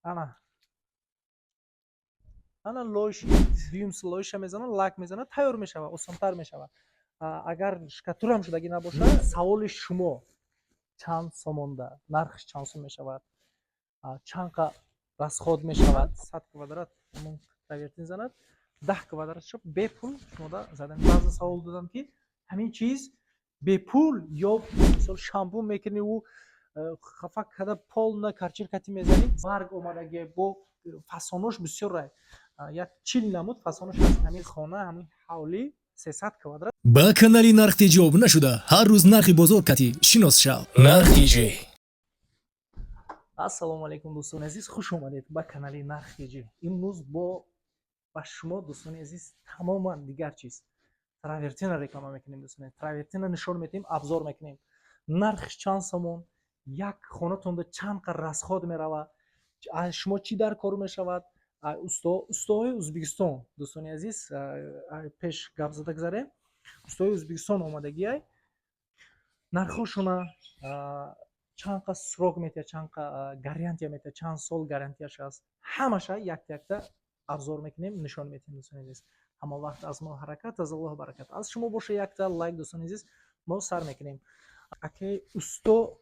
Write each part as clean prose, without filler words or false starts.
Ана лой шид, дуюм слой ша мезанад, лак мезанад, тайёр мешавад, осонтар мешавад. Агар штукатурам шудагӣ набошад. Саволи шумо: чанд сомонда, нархш чанд сом мешавад, чанд қа расход мешавад? 100 квадрат травертин занад, 10 квадратшо бепул шумода задан. Баъзе савол додам, ки ҳамин чиз бепул ё мисол шампун мекунӣ, ӯ хафа када, полна Карчер кати мезанӣ, барг омадаги, бо фасонош бисёр, як 40 намуд фасонош ҳаст. Ҳамин хона, ҳамин ҳавлӣ 300 квадрат. Ба канали Нарх ТЖ обуна шуда, ҳар рӯз нархи бозор кати шинос шав. Нарх ТЖ. Ассалому алайкум, дӯстони азиз, хуш омадед ба канали Нарх ТЖ. Имрӯз бо ба шумо, дӯстони азиз, тамоман дигар чиз, травертина реклама мекунем. Дӯстони, травертина нишон медиҳем, обзор мекунем, нархш чанд сомон, як хонатонда чанд қа расход меравад, шумо чӣ дар кор мешавад. Устоҳои Ӯзбекистон, дӯстони азиз, пеш гап зада гузарем, устоҳои Ӯзбекистон омадагиай, нархҳошона, чанд қа срок метиҳад, чанд қа гарантия метиҳад, чанд сол гарантияш аст, ҳамаша якта якта обзор мекунем, нишон медиҳем. Дӯстони азиз, ҳама вақт аз мо ҳаракат, аз Аллоҳ баракат, аз шумо боша якта лайк. Дӯстони азиз, мо сар мекунем. Акаи усто,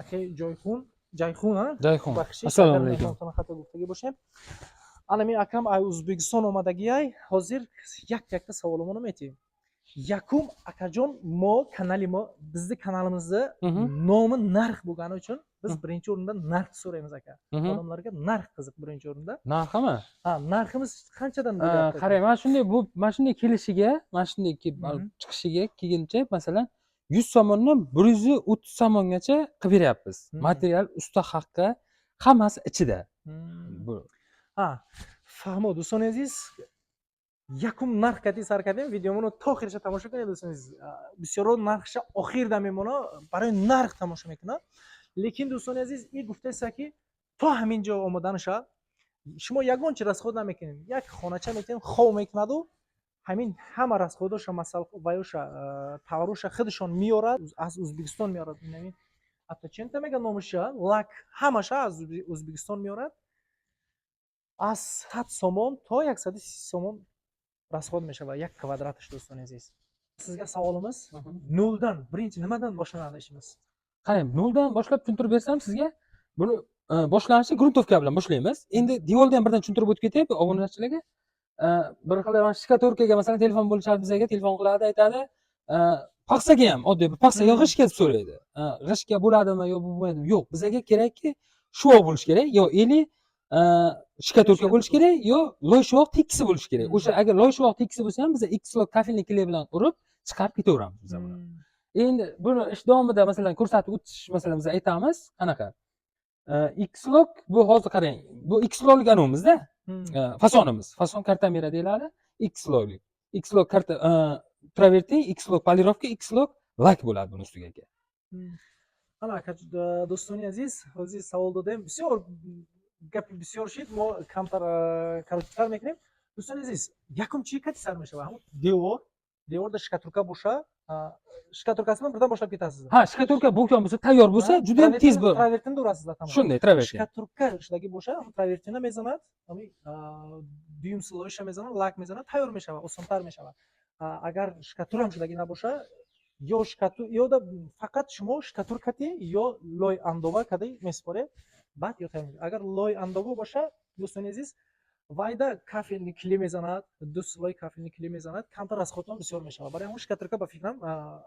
акаи Ҷойхун, Ҷайхун. Ҷайхун. Бахшиш. Ассалому алайкум. Хато гуфтагӣ бошем. Анами акам ай Ӯзбекистон омадагиай. Ҳозир якта якта саволомоно метиҳем. Якум, акаҷон, мо канали мо, bizni kanalimizni nomi Narx bo'lgani uchun biz birinchi o'rinda narx so'raymiz, aka. Odamlarga narx qiziq birinchi o'rinda. Narximi? Ha, narximiz qanchadan bo'lyapti? Qarang, mana shunday, bu mana shunday kelishiga, mana shunday kelib chiqishiga kelguncha, masalan, 100 somondan 130 somongacha qilib beryapmiz. Material, usta haqqi, hammasi ichida. Bu Ha, fahmo. Дӯстони азиз, якум нарх кати сар кардем. Видеомоно то охириша тамошо кунед, дӯстони азиз. Бисёро нархша охирда мемона, барои нарх тамошо мекунад. Лекин, дӯстони азиз, и гуфтеса, ки то ҳамин ҷо омаданаша шумо ягон чи расход намекунед. Як хонача метиҳем, хов мекунаду ҳамин ҳама расход оша, масал ваёша, таваруша худашон меорад, аз Ӯзбекистон меорад. Инами атачента мега номаша, лак, ҳамаша аз Ӯзбекистон меорад. Аз 100 сомон то 130 сомон расход мешавад як квадраташ. Дӯстони азиз, sizga savolimiz: noldan birinchi nimadan boshlanadi ishimiz? Qarang, noldan boshlab tushuntirib bersam sizga, buni boshlanishi грунтовка bilan boshlaymiz. Endi devorda ham birdan tushuntirib o'tib ketay obunachilarga. Bir xil mana штукатурка ga, masalan, telefon bo'lishadi, bizga telefon qiladi, aytadi, paxsaga ham oddiy bir paxsaga g'isht ketib so'raydi. G'ishtga bo'ladimi yo bo'lmaydimi? Yo'q, bizga kerakki, shuvoq bo'lishi kerak yo или штукатурка bo'lishi kerak yo loy shuvoq tekisi bo'lishi kerak. O'sha agar loy shuvoq tekisi bo'lsa ham, biz ikki слой кафельный клей bilan urib chiqarib ketaveramiz biz buni. Endi buni ish davomida, masalan, ko'rsatib o'tish, masalan, biz aytamiz qanaqa ikki слой. Bu hozir qarang, bu ikki слой lik anavimizda fasonimiz, fason kartamera deyiladi, ikki слой lik, ikki слой karta travertin, ikki слой полировка, ikki слой lak bo'ladi buni ustiga, aka. Ана, aka, дӯстони азиз, ҳозир савол додем, бисёр гапи бисёр шид, мо камтар короче тар мекунем. Дӯстони азиз, якум чӣ кати сар мешавад? Ҳамун девор, деворда штукатурка боша, штукатурка sini birdan boshlab ketasiz. Ha, штукатурка bo'lgan bo'lsa, tayyor bo'lsa, juda ham tez bu. Travertinda urasizlar, tamom. Shunday, travertin. Штукатурка shudagi bo'sha, travertina mezanад, дуюм слой ша мезанад, лак мезанад, тайёр мешавад, осонтар мешавад. Агар штукатурам шудагӣ набоша, ё штукатур, ё да фақат шумо штукатуркати ё лой андова кади месупоред, баъд ё тайёр. Агар лой андова боша, дӯстони азиз, вайда кафельный клей мезанад, ду слой кафельный клей мезанад, камтар расход он бисёр мешавад. Барои ҳамон штукатурка, ба фикрам,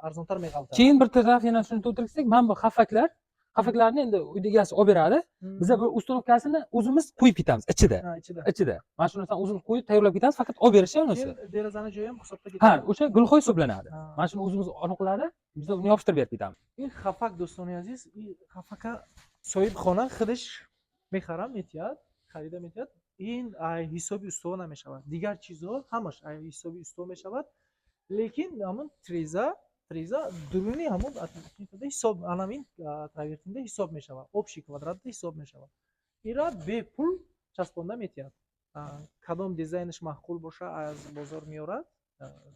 арзонтар меғалтад. Keyin bir taraf yana shuni to'ldirsak, mana bu xafaklar, xafaklarni endi uyda egasi olib beradi. Biza bu установка sini o'zimiz qo'yib ketamiz ichida. Ha, ichida. Ichida mana shu narsani o'zimiz qo'yib, tayyorlab ketamiz, faqat olib berishi unisi. Keyin derazani joyi ham hisobda ha ketadi. O'sha gulxoy hisoblanadi. Ha. Mana shuni o'zimiz aniqladi, biz uni yopishtirib berib ketamiz. Ин хафак, дӯстони азиз, ин хафака соҳибхона худаш мехарам метиҳад, харида метиҳад. Ин ай ҳисоби устова намешавад. Дигар чизҳо ҳамаш ай ҳисоби устова мешавад, лекин ҳамун треза дуруни ҳамун ҳисоб, анамин травертинда ҳисоб мешавад, общий квадратда ҳисоб мешавад. Ира бепул часпонда метиҳад. Кадом дизайнаш маъқул боша, аз бозор меорад,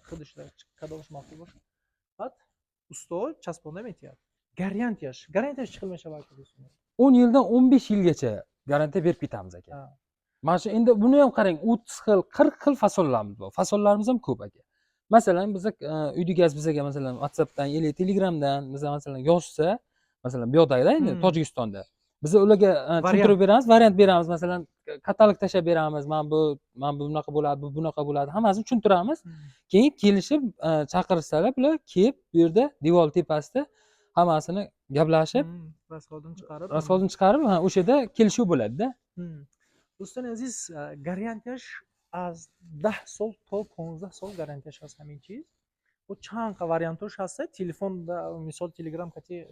худаш кадомаш маъқул боша, баъд усто часпонда метиҳад. Гарантияш чӣ хел мешавад, дӯстони? 10 yildan 15 yilgacha Garantiya berib ketamiz, aka. Ha. Mana shu endi buni ham qarang, 30 xil, 40 xil fasonlarimiz bor. Fasonlarimiz ham ko'p, aka. Masalan, biza uyni egasi bizaga, masalan, WhatsAppdan или Telegramdan biza, masalan, yozsa, masalan, bu yoqdagida endi Tojikistonda biza ularga tushuntirib beramiz, variant beramiz, masalan, katalog tashlab beramiz, mana bu bunaqa bo'ladi, bu bunaqa bo'ladi, hammasini tushuntiramiz. Keyin kelishib, chaqirsalar, bular kelib bu yerda devor tepasida hammasini gaplashib, Расход ini chiqarib, расход ini chiqarib, ha, o'sha yerda kelishuv bo'ladida. Дӯстони азиз, гарантияш аз 10 сол то 15 сол гарантияш ҳаст. Ҳамин чиз бо чанд қа вариантош ҳаста. Телефон, мисол, Телеграм кати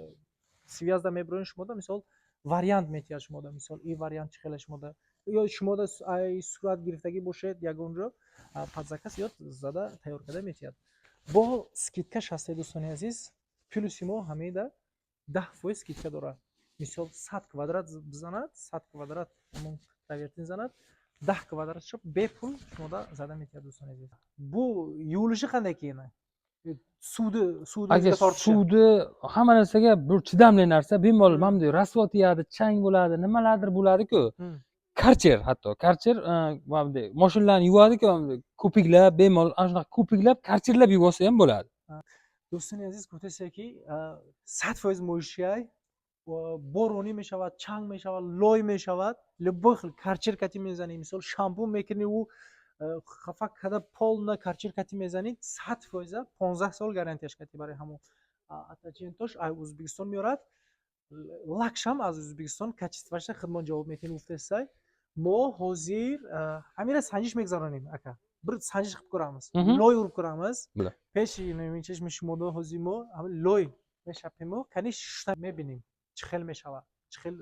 связь да мебироен, шумода, мисол, вариант метиҳад шумода, мисол, и вариант чӣ хела шумода ё шумода ай сурат гирифтагӣ бошед, ягон ҷо под заказ ё зада тайёр карда метиҳад. Бо скидка ш ҳасте, дӯстони азиз. Плюси мо ҳамеда 10% скидка дорад. Мисол, 100 квадрат бизанад, 100 квадрат ҳамон травертин занад, 10 квадратшо бепул шумода зада метиҳад, дӯстони азиз. Бу ювilishi qanday keyin? Suvni Aka, o'ziga tortishi. Suvni, hamma narsaga bir chidamli narsa, bemalol mana bunday rasvo tegadi, chang bo'ladi, nimalardir bo'ladi-ku. Karcher, hatto Karcher, mana bunday moshinlarni yuvadi-ku, mana bunday ko'piklab, bemalol ana shunaqa ko'piklab, karcherlab yuvsa ham bo'ladi. Дӯстони азиз, гуфтасе ки 100% моишиай, боронӣ мешавад, чанг мешавад, лой мешавад, любой хел Карчер кати мезанӣ, мисол, шампун мекунӣ, ӯ хафа када, полный Карчер кати мезанӣ, 100%а 15 сол гарантияш кати. Барои ҳамон Атачентош ай Ӯзбекистон меорад, лакшам аз Ӯзбекистон, качество ша хидмат ҷавоб метиҳем, гуфтесай. Мо ҳозир ҳамира санҷиш мегзаронем, ака, bir sanjish qilib ko'ramiz. Loy urib ko'ramiz. Била. Пеши чашми шумода ҳозир мо ҳамин лой мешапему, кани шушта мебинем, чӣ хел мешавад, чӣ хел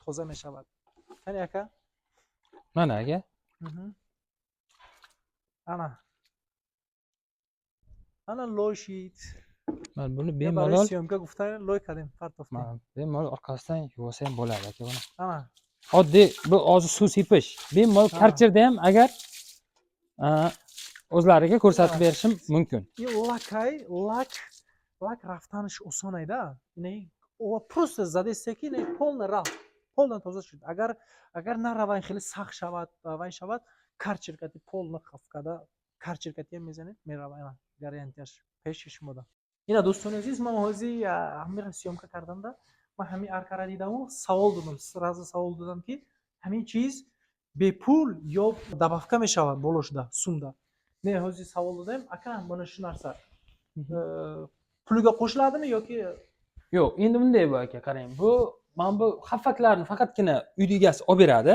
тоза мешавад. Кани, ака. Mana, aka. Ана, ана, лой шид. Mana buni барои bemalol съёмка гуфта лой кардем, партофтем. Mana, bemalol orqasidan yuvsa ham bo'ladi, aka, buni. Ана. Oddiy bu hozir suv sepish. Bemalol Karcherda ham agar o'zlariga ko'rsatib berishim mumkin. И лакай, лак рафтанаш осонайда. Ина просто задесте ки ина полный рафт, полный тоза шуд. Агар наравайн, хеле сахт шавад, вайн шавад, Карчер кати полный хаф када, Карчер кати ҳам мезанед, мерава. Ина гарантияш пеши шумода. Ина, дӯстони азиз, ман ҳозир ҳамира съёмка кардамда, ман ҳамин аркара дидаму савол додам, сразу савол додам, ки ҳамин чиз бепул ё добавка мешавад боло шуда сумда. Не, ҳозир савол додем, ака, mana shu narsa puliga qo'shiladimi yoki? Yo'q, endi bunday bu, aka, qarang, bu mana bu xaffaklarni faqatgina uyni egasi olib beradi.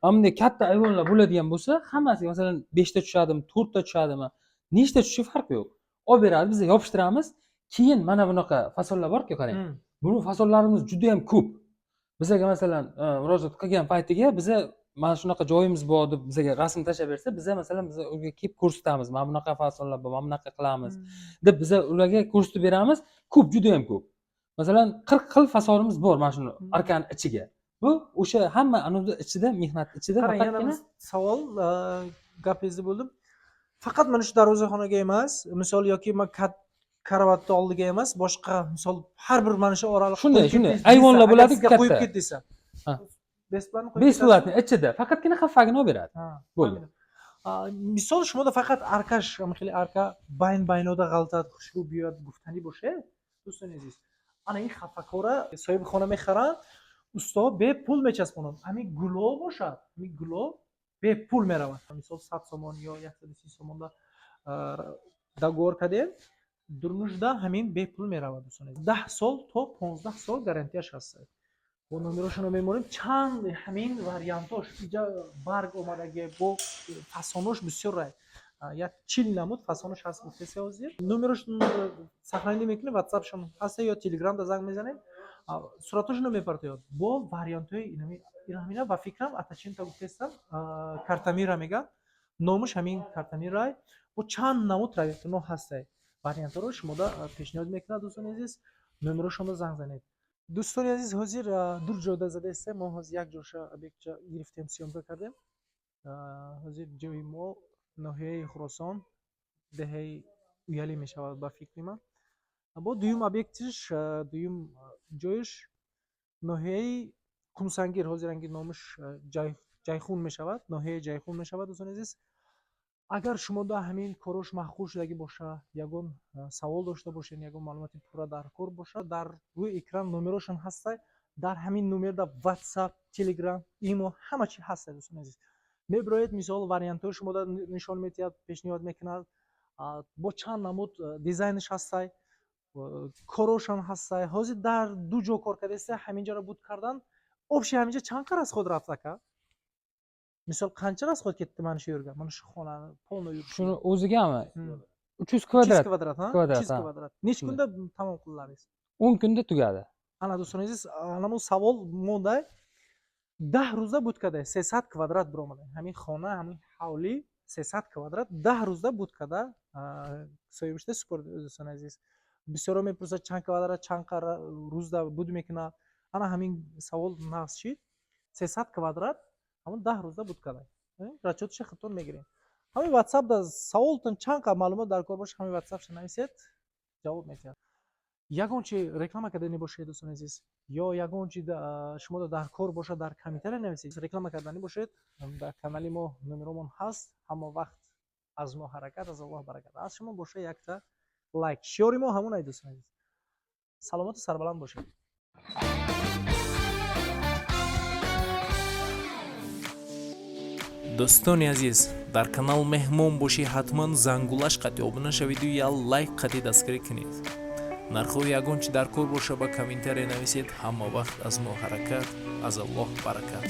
Mana bunday katta ayvonlar bo'ladigan bo'lsa, hammasiga, masalan, beshta tushadimi, to'rtta tushadimi, nechta tushishi farqi yo'q, olib beradi, biz yopishtiramiz. Keyin mana bunaqa fasonlar borku, qarang, buni fasonlarimiz juda yam ko'p. Bizaga, masalan, murojaat qilgan paytiga, biza mana shunaqa joyimiz bor deb bizaga rasm tashlab bersa, biza, masalan, biza unga kelib ko'rsatamiz, mana bunaqa fasonlar bor, mana bunaqa qilamiz deb biza ularga ko'rsatib beramiz. Ko'p, juda yam ko'p, masalan, 40 xil fasonimiz bor mana shuni arkani ichiga. Bu o'sha hamma anavni ichida, mehnat ichida. Qarang, yana Faqatgina bir savol, gapingizni bo'ldim. Faqat mana shu darvozaxonaga emas, misol, yoki man karavotni oldiga emas, boshqa, misol, har bir mana shu oraliq Shunday, qo'yib shunday. ketdingiz desa, Ayvonlar agar bo'ladi sizga katta. Qo'yib ket desa. Ha. Бесплатно qo'yib Бесплатно ichida faqatgina xaffagini olib beradi. Ha, Bo'ldi. Fahmidam. Мисол, шумода фақат аркаш хеле арка байн байнода ғалтад, хушрӯ биёяд гуфтанӣ боше, дӯстони азиз, ана ин хафакора соҳиби хона мехаранд, усто бепул мечаспонанд. Ҳамин гуло бошад, ҳамин гуло бепул меравад. Мисол, 100 сомон ё 130 сомонда договор кардем, дурнужда ҳамин бепул меравад, дӯстони азиз. 10 сол то 15 сол гарантияш ҳаст. Бо номерошонро мемонем. Чанд ҳамин вариантош иҷа барг омадаги, бо фасонош бисёр, як 40 намуд фасонош ҳаст, гуфтеси. Ҳозир номерош сохранить мекунем, Ватсапшон ҳаста ё Телеграмда занг мезанем, суратошонро мепартояд бо вариантҳои ҳамина. Ба фикрам, Атачинта гуфтестам, Картамира мегӯяд номаш, ҳамин Картамирай бо чанд намуд травертино ҳастай. Вариантҳоро шумода пешниҳод мекунад. Дӯстони азиз, номерошонро занг занед. Дӯстони азиз, ҳозир дур ҷода задаистем. Мо ҳозир як ҷоша объектча гирифтем, съёмка кардем. Ҳозир ҷои мо ноҳияи Хуросон, деҳаи Уялӣ мешавад, ба фикри ман. Бо дуюм объектиш, дуюм ҷояш ноҳияи Қумсангир, ҳозиранги номаш Ҷайхун мешавад, ноҳияи Ҷайхун мешавад. Дӯстони азиз, агар шумо да ҳамин корош маъқул шудагӣ боша, ягон савол дошта бошед, ягон маълумоти пурра дар кор боша, дар рӯи экран номерошон ҳаста. Дар ҳамин номерда WhatsApp, Telegram, имо, ҳама чи ҳаста. Дӯстони азиз, мебироед, мисол, вариантҳои шумо нишон метиҳад, пешниҳод мекунад, бо чанд намуд дизайнш ҳастай, корошон ҳастай. Ҳозир дар ду ҷо кор кардаиста, ҳаминҷаро буд кардан. Общий ҳаминҷа чанд қар расход рафт, ака? Мисол, qancha расход ketdi mana shu yerga, mana shu xonani полный? Shuni o'zigami? Hmm. 300 kvadrat. Kvadrat, ha? Kvadrat, 300 ha. Kvadrat necha kunda tamom qilinadingiz? 10 kunda tugadi. Ана, дӯстони азиз, ана савол мондай: 10 рӯза буд када, 300 квадрат биромада ҳамин хона, ҳамин ҳавлӣ, 300 квадрат 10 рӯза буд када, соҳибишта супорд. Дӯстони азиз, бисёро мепурсад, чанд квадрат, чанд рӯзда буд мекунад. Ана ҳамин савол нағз шид. 300 квадрат ҳамон 10 рӯза буд када, расчёт аша худтон мегирем. Ҳамин WhatsApp-да саволтон, чанд қа маълумот дар кор боша, ҳамин WhatsApp-ша нависед, ҷавоб медиҳад. Ягон чи реклама кардани бошед, дӯстони азиз, ё ягон чи шумо дар кор бошад, дар комментария нависед. Реклама карданӣ бошед, дар канали мо номеромон ҳаст. Ҳама вақт аз мо ҳаракат, аз Аллоҳ баракат, аз шумо боша якта лайк. Шиёри мо ҳамон ай. Дӯстони азиз, саломату сарбаланд бошед. Дӯстони азиз, дар канал меҳмон бошӣ, ҳатман зангулаш қатъи обуна шавиду я лайк қатъи дастгирӣ кунед. Нархҳои ягон чи дар кор боша, ба комментария нависед. Ҳама вақт аз мо ҳаракат, аз Аллоҳ баракат.